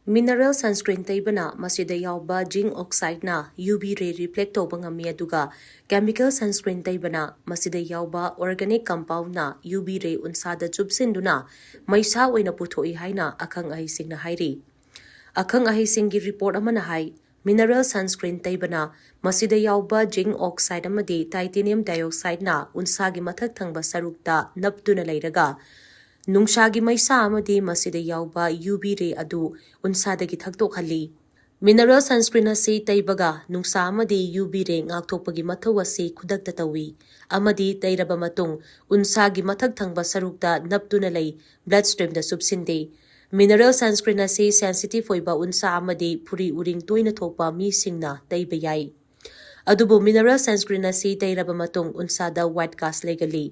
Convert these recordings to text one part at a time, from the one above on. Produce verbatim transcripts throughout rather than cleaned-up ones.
Mineral sunscreen ꯇꯩꯕꯅ ꯃꯁꯤꯗ ꯌꯥꯎꯕ zinc oxideꯅ U V ray reflect ꯇꯧꯕ ꯉꯝꯃꯤ, ꯑꯗꯨꯒ chemical sunscreen ꯇꯩꯕꯅ ꯃꯁꯤꯗ ꯌꯥꯎꯕ organic compoundꯅ U V ray ꯎꯟꯁꯥꯗ ꯆꯨꯞꯁꯤꯟꯗꯨꯅ ꯃꯩꯁꯥ ꯑꯣꯏꯅ ꯄꯨꯊꯣꯛꯏ ꯍꯥꯏꯅ ꯑꯈꯪ ꯑꯍꯩꯁꯤꯡꯅ ꯍꯥꯏꯔꯤ꯫ ꯑꯈꯪ ꯑꯍꯩꯁꯤꯡꯒꯤ report ꯑꯃꯅ ꯍꯥꯏ, mineral sunscreen ꯇꯩꯕꯅ ꯃꯁꯤꯗ ꯌꯥꯎꯕ zinc oxide ꯑꯃꯗꯤ titanium dioxideꯅ ꯎꯟꯁꯥꯒꯤ ꯃꯊꯛ ꯊꯪꯕ ꯁꯔꯨꯛꯇ ꯅꯞꯇꯨꯅ ꯂꯩꯔꯒ, ꯅꯨꯡꯁꯥꯒꯤ ꯃꯩꯁꯥ ꯑꯃꯗꯤ ꯃꯁꯤꯗ ꯌꯥꯎꯕ U V ray ꯑꯗꯨ ꯎꯟꯁꯥꯗꯒꯤ ꯊꯛꯇꯣꯛꯍꯜꯂꯤ꯫ Mineral sunscreen ꯑꯁꯤ ꯇꯩꯕꯒ ꯅꯨꯡꯁꯥ ꯑꯃꯗꯤ U V ray ꯉꯥꯛꯊꯣꯛꯄꯒꯤ ꯃꯊꯧ ꯑꯁꯤ ꯈꯨꯗꯛꯇ ꯇꯧꯏ, ꯑꯃꯗꯤ ꯇꯩꯔꯕ ꯃꯇꯨꯡ ꯎꯟꯁꯥꯒꯤ ꯃꯊꯛ ꯊꯪꯕ ꯁꯔꯨꯛꯇ ꯅꯞꯇꯨꯅ ꯂꯩ bloodstreamꯗ ꯆꯨꯞꯁꯤꯟꯗꯦ꯫ Mineral sunscreen ꯑꯁꯤ sensitive ꯑꯣꯏꯕ ꯎꯟꯁꯥ ꯑꯃꯗꯤ ꯐꯨꯔꯤ ꯎꯔꯤꯡ ꯇꯣꯏꯅ ꯊꯣꯛꯄ ꯃꯤꯁꯤꯡꯅ ꯇꯩꯕ ꯌꯥꯏ꯫ ꯑꯗꯨꯕꯨ mineral sunscreen ꯑꯁꯤ ꯇꯩꯔꯕ ꯃꯇꯨꯡ ꯎꯟꯁꯥꯗ white cast ꯂꯩꯒꯜꯂꯤ꯫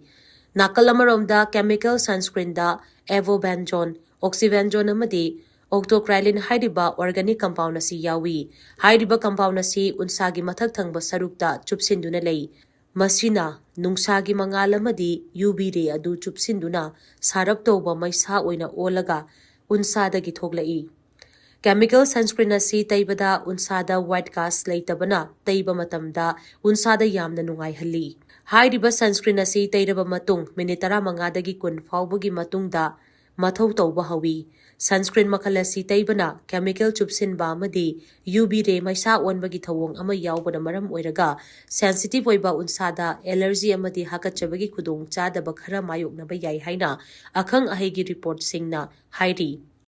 ꯅꯥꯀꯜ ꯑꯃꯔꯣꯝꯗ chemical sunscreenꯗ avobenzone, oxybenzone ꯑꯃꯗꯤ octocrylene ꯍꯥꯏꯔꯤꯕ organic compound ꯑꯁꯤ ꯌꯥꯎꯏ꯫ ꯍꯥꯏꯔꯤꯕ compound ꯑꯁꯤ ꯎꯟꯁꯥꯒꯤ ꯃꯊꯛ ꯊꯪꯕ ꯁꯔꯨꯛꯇ ꯆꯨꯞꯁꯤꯟꯗꯨꯅ ꯂꯩ꯫ ꯃꯁꯤꯅ ꯅꯨꯡꯁꯥꯒꯤ ꯃꯉꯥꯜ ꯑꯃꯗꯤ U V ray ꯑꯗꯨ ꯆꯨꯞꯁꯤꯟꯗꯨꯅ ꯁꯥꯔꯞ ꯇꯧꯕ ꯃꯩꯁꯥ ꯑꯣꯏꯅ ꯑꯣꯜꯂꯒ ꯎꯟꯁꯥꯗꯒꯤ ꯊꯣꯛꯂꯛꯏ꯫ Chemical sunscreen ꯑꯁꯤ ꯇꯩꯕꯗ ꯎꯟꯁꯥꯗ white cast ꯂꯩꯇꯕꯅ ꯇꯩꯕ ꯃꯇꯝꯗ ꯎꯟꯁꯥꯗ ꯌꯥꯝꯅ ꯅꯨꯡꯉꯥꯏꯍꯜꯂꯤ꯫ ꯍꯥꯏꯔꯤꯕ sunscreen ꯑꯁꯤ ꯇꯩꯔꯕ ꯃꯇꯨꯡ ꯃꯤꯅꯤꯠ ꯇꯔꯥꯃꯉꯥꯗꯒꯤ ꯀꯨꯟ ꯐꯥꯎꯕꯒꯤ ꯃꯇꯨꯡꯗ ꯃꯊꯧ ꯇꯧꯕ ꯍꯧꯏ꯫ Sunscreen ꯃꯈꯜ ꯑꯁꯤ ꯇꯩꯕꯅ chemical ꯆꯨꯞꯁꯤꯟꯕ ꯑꯃꯗꯤ U V ray ꯃꯩꯁꯥ ꯑꯣꯟꯕꯒꯤ ꯊꯧꯑꯣꯡ ꯑꯃ ꯌꯥꯎꯕꯅ ꯃꯔꯝ ꯑꯣꯏꯔꯒ sensitive ꯑꯣꯏꯕ ꯎꯟꯁꯥꯗ allergy ꯑꯃꯗꯤ ꯍꯥꯀꯠꯆꯕꯒꯤ ꯈꯨꯗꯣꯡꯆꯥꯗꯕ ꯈꯔ ꯃꯥꯌꯣꯛꯅꯕ ꯌꯥꯏ ꯍꯥꯏꯅ ꯑꯈꯪ ꯑꯍꯩꯒꯤ reportꯁꯤꯡꯅ ꯍꯥꯏꯔꯤ꯫